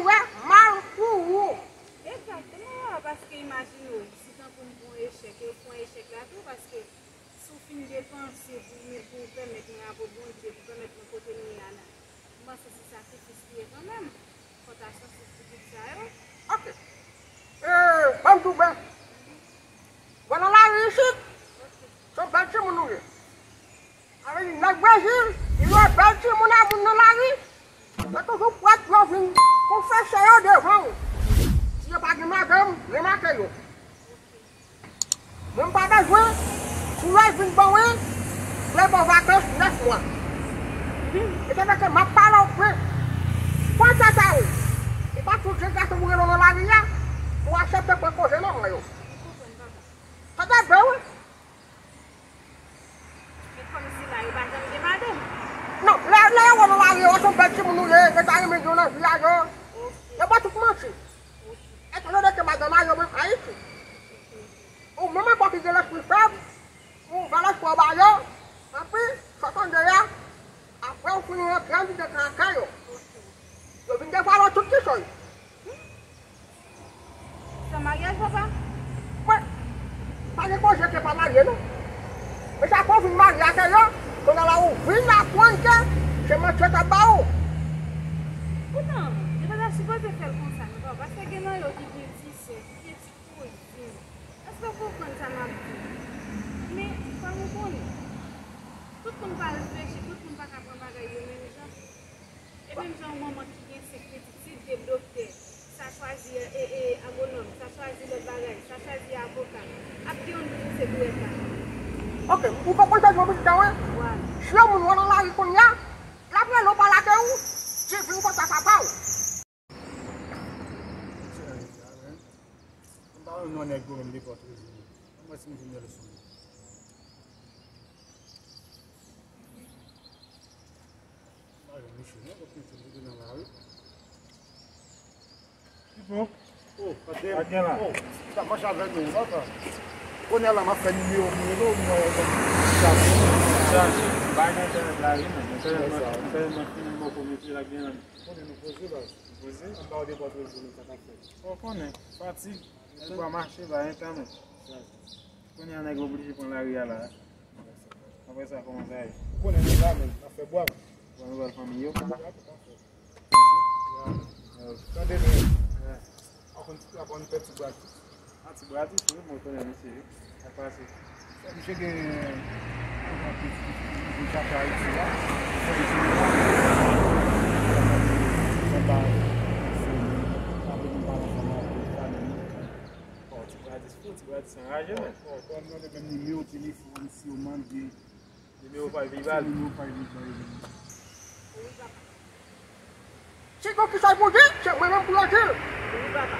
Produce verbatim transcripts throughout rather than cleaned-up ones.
Wè, mal pou ou. Egzakteman, paske imajine w, si tankou m pran echèk, e w pran echèk la tou, paske si w fin depanse pou, pou w pèmèt mwen apre Bondye, pou pèmèt mwen kote m ye a la, m panse se sakrifis li ye kanmenm. Fò w ta sansiv pou tout sa yo. Ok. E, ban m di w byen. Wè nan lari isit, se yon bèl timoun ou ye. Sa vle di, nèg Brezil, li wè bèl timoun a moun nan lari, yo toujou prèt pou yo vin konfese yo devan w. Si yo pa gen madanm, remake yo. Mwen m pa bezwen, si w vin ban mwen, mwen ban w vakans nèf mwa. Etandan ke m ap pale w vre, pran tèt a w. E pa tout jen gason pou rele w nan lari a, pou w aksepte pran koze nan men yo. Tande byen, wi. Men kòmsi la, yo pa janm gen madanm. Non, lè, lè yo wè w nan lari, yo wè se yon bèl timoun ou ye, yo ta renmen gen w nan vi a, yo. Yo ba w tout manti. Etandan ke madanm a yo menm Ayiti. Ou menm ankò ki gen lespri fèb, ou ouvè lespri w ba yo, epi, sa w tande a, apre w fin rantre anndan kaka yo. Yo vin devwale w tout ti chay. Sa maryaj, papa? Mwen, pa gen koze ke pa marye, non. Men sa fè w vin marye ak yo, kounye a la ou vin aprann ke se manti yo t ap ba ou. Poutan, yo pa ta sipoze fè l konsa, non, papa, paske gen nan yo ki gen ti sè, ki gen ti kouzin. Èske w konprann sa m ap di w? Men, fò nou konnen, tout moun pa reflechi, tout moun pa ka pran bagay yo menm jan. E menm jan yon manman ki gen senk pitit, si l te doktè, sa chwazi, e, e, agwonòm, sa chwazi lòt bagay, sa chwazi avoka, ap gen youn pou pouse dwèt la. Ok, ou konprann sa m ap di w, wi? Vwala. Si yon moun wè w nan lari kounye a, l ap rele w pale ak ou, di vin kontan papa w. M pa wè non nèg yo menm de pòt rejini. Mwen si m vin rele sou li. Mwen misye non, kot misye li nan lari. Ki bon? Oh, pa gen la. Oh, sa mache avèk nou, papa. Kounye a la, m ap fè nimewo pou rele w, nimewo sa. Sa, bay nan entènèt la, wi, men. Entènèt mwen, entènèt mwen fini, m poko mete la, gen la. Konnen nou poze, baz. Nou poze? Anba w de pòt rejini, sa k ap fèt. Ou konnen, fatig. Nèg pa mache, bay entènèt. Kounye a nèg oblije pran lari a la. Apre sa, kòman sa ye? Ou konnen nou la menm, n ap fè bwam. Bon nouvèl fanmi yo. Tande byen. Ou konn ti, ou konn fè ti bwam. A ti bwam, ti tou, mwen konnen misye wi. Sa k pase? Misye gen yon pwojè pou chache Ayiti la. Misye gen yon pwojè pou chache Ayiti la. Bon, ti bradis fou, ti bradis anraje, men. Bon, bon, mwen menm nimewo telefòn, si yo mande. Nimewo pa l, pi ba l. Nimewo pa l, pi ba l. Si gon kisa pou di, se mwen menm pou yo di l. Wi, papa.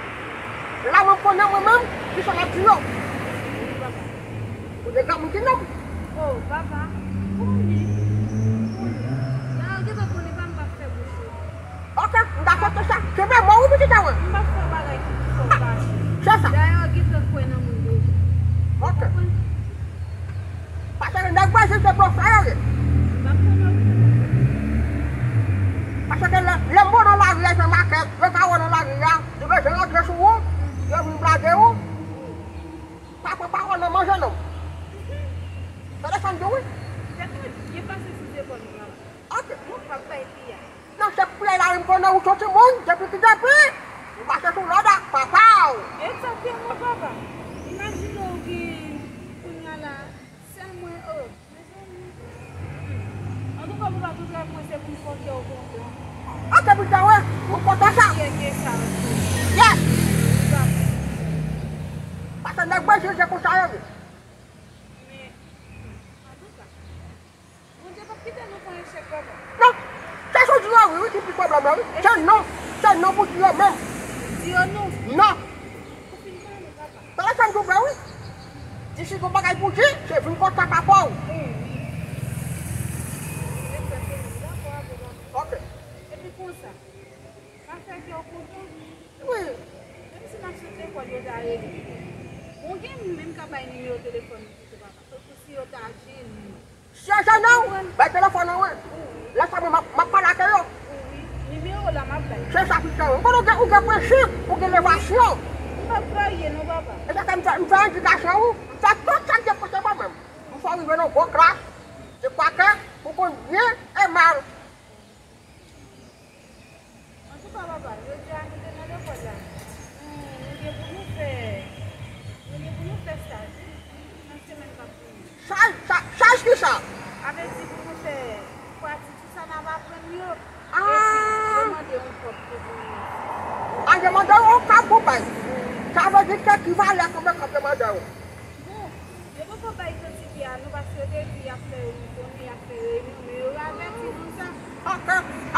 E la mwen konnen mwen menm, kisa m ap di yo. Wi, papa. Ou de granmoun ki nonm. Oh, papa. Konnen. Konnen. Dayè, ou gentan konnen pa m p ap fè bouch ou. Ok, m dakò ke sa. Kenbe mo w wi, pitit a mwen. M p ap fè bagay ki pou fè w fache. Se sa. Dayè, ou gentan kwè nan moun deja. Ok. Ou konprann? Paske nèg Brezil se blofè yo ye. M ap konnen w. Paske lè, lè m pran nan lari a, Jean Marquet, yo ka wè nan lari a, yo bezwen rantre sou ou, yo vin blage ou. Pa pran pawòl nan manje non. Tande sa m di w wi. Tèt mwen byen pase sou zepòl mwen la. Ok. Mwen p ap bay piyay. Nan chèf piyay la, m konnen ou se yon timoun, depi ki depi, ou pase sou lòd a papa w. Egzakteman, papa. Imajine w gen kounye a la, sèl mwen, oh, mezanmi. Antouka, papa, tout rèv mwen se pou m fè kè w kontan. Ok, pita, wi, mwen kontan sa. Yes. Wi, papa. Paske nèg Brezil se konsa yo ye. Men, antouka, Bondye p ap kite nou pran echèk, papa. Non. Se sou di yo wi, wi, ki pi pwoblèm la, wi. Se non. Se non pou di yo menm. Di yo non. Non. Ou fin pale, papa. Tande sa m di w byen, wi. Di si gon bagay pou di, se vin kontan papa w. Wi, wi. Egzakteman, m dakò avè w, papa. Ok. Epi konsa, pa fè kè w kontan. Wi. Menm si m ap sot lekòl, yo ta rele m. Bon, gen moun menm k ap bay nimewo telefòn li tou, papa. Tankou si yo ta jennen. Si yo jennen w, bay telefòn nan mwen. Lè sa mwen m ap, m ap pale ak yo. Wi, nimewo la, m ap Se sa ki fè ou. Ou konnen ou gen, ou gen prensip, ou gen levasyon. M p ap varye non, papa. E sa fè m fè, m fè endikasyon ou, m fè tout sa m te pote mwen menm. M fè w rive nan bon klas, se pa ke ou konn byen e mal. Antouka, papa, jodi a nou te nan lekòl la. Nou, nou gen pou nou fè, nou gen pou nou fè staj, wi, nan semèn k ap vini. Staj, staj, staj ki sa? Sa vle di pou nou fè pratik sou sa n ap aprann yo. Ah! Epi, yo mande yon kòb pou nou. Ah, yo mande yon kòb pou bay. Sa vle di ke ki valè konbyen kòb yo mande w? Bon, yo poko bay kantite a non, paske yo te di y ap fè yo, nou konnen y ap fè reyinyon, men yo avèti nou sa. Ok.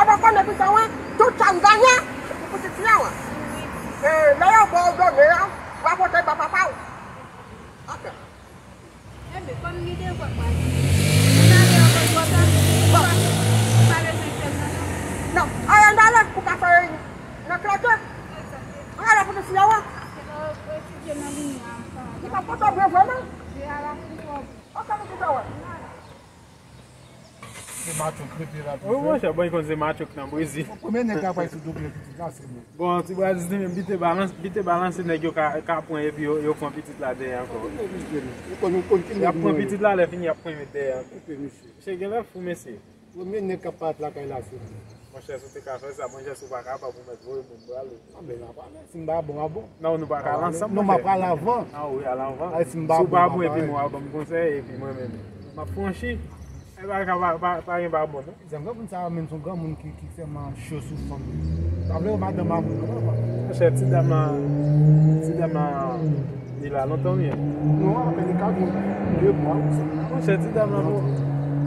Apa konnen pitit ou an, tout sa m genyen, se pou pitit fi a w. Wi. E, lè yo ba w done a, w a pote ba papa w. Ok. Enben, kòm li devwa m pral fini, m ale ankò twò ta, ou pa, ou pa bezwen fè m nan non. Non, ale, ann ale, ou ka fè nan klète. Ann ale pou nou fè yon. Paske lè w etidye nan limyè a, m pa. Li pa pòte byen vre non. Jwe a la fou twòp. Ok, nou tout wè. Se macho k rete la toujou. Wi, monchè, bon, li konn se macho k nan Brezil. Bon, premye nèg k ap pale sou doblè pitit la, se mwen. Bon, ti bradis li menm, bite balans, bite balans, nèg yo ka, ka pran epi yo, yo pran pitit la dèyè ankò. Yo konn, yo konn ki nèg mwen ye. Y ap pran pitit la, lè fini, y ap pran met dèyè ankò. Koupe, mesye. Mesye genlè fou, mesye. Premye nèg k ap parèt lakay la, se mwen. Monchè, si w te ka fè sa, monchè, si w pa kapab, ou mèt voye moun prale. A, men n a pale. Si m pa bon, a bon. Non, nou pa ka al ansanm, monchè. Non, m ap al avan. A wi, al avan. Ay, si m pa bon, m ap al. Si w pa bon, epi mwen, w a ban m konsèy, epi mwen menm, m ap franchi. E pa, pa, pa, pa gen pa bon, non. Zanmi, granmoun sa a menm, se yon granmoun ki, ki sèlman cho sou fanm. Sa vle yo madanm a moun, non, papa? Monchè, ti dam nan, ti dam nan, li la lontan, wi. Non, apèn li ka gen de mwa, wi. Monchè, ti dam nan, bon,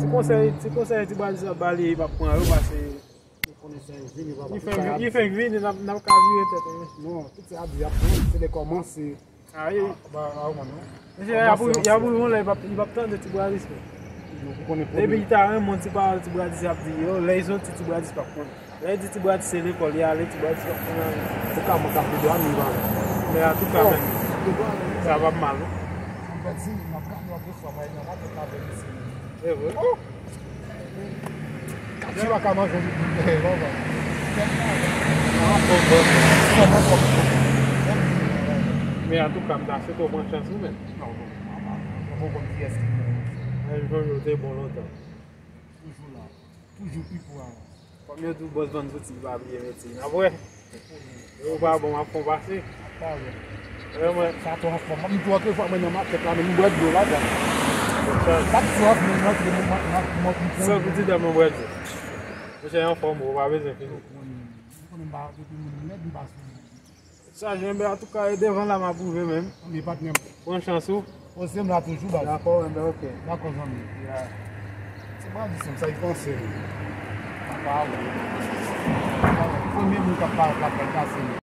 ti konsèy, ti konsèy ti bradis ap ba li, li p ap pran yo, paske li konnen sa vini, papa. Li fenk, li fenk vini, n ap, n ap ka vire tèt, wi. Non, tout sa ap di, ap pran, se lè kòmanse. A, wi. Mesye, y ap, y ap rive yon lè, li p ap, li p ap tande ti bradis, non. Depi li ta renmen yon ti pawòl, ti bradis ap di yo, lè li soti, ti bradis p ap konn. Lè li di ti bradis se lekòl li ale, ti bradis p ap konn anyen. Antouka, mwen k ap plede a, men li pa vle. Men antouka, menm. Sa p ap mal, non. Mwen di, m ap gade yon fwa, mwen nan la tèt avè misye. E vre? Oh! Kachi pa ka manje yon bouteyi, non, non. Men antouka, m ta swete w pran chans ou, men. Non, non, non, non, non, konn kiyès ki bon. Men jwenn yo te bon lontan. Toujou la. Toujou pi pou avan. Kòm yo di w bòs bann zouti, li pa bliye metye. N ap wè. Ou pa bon, m ap fè w pase. Vrèman. Sa twò anfòm. M tou antre fwa mwen nan makèt la, men m bwè dlo ladan. Sa k twò anfòm, mwen antre, mwen, mwen, mwen, mwen. San goud ti dam mwen bwè dlo. Mesye anfòm, ou pa bezwen fini. Ou konnen m pa, depi moun nèg, m pa sou. Sa, Jean, ben, antouka, e devan la m ap rive menm. Anben, patnè m. Pran chans ou. Poze m la toujou, baz. Dakò, enben, ok. Dakò, zanmi. Ya. Se pa di sa, sa y panse. Papa, wi. Premye moun k ap parèt la, fè l pase.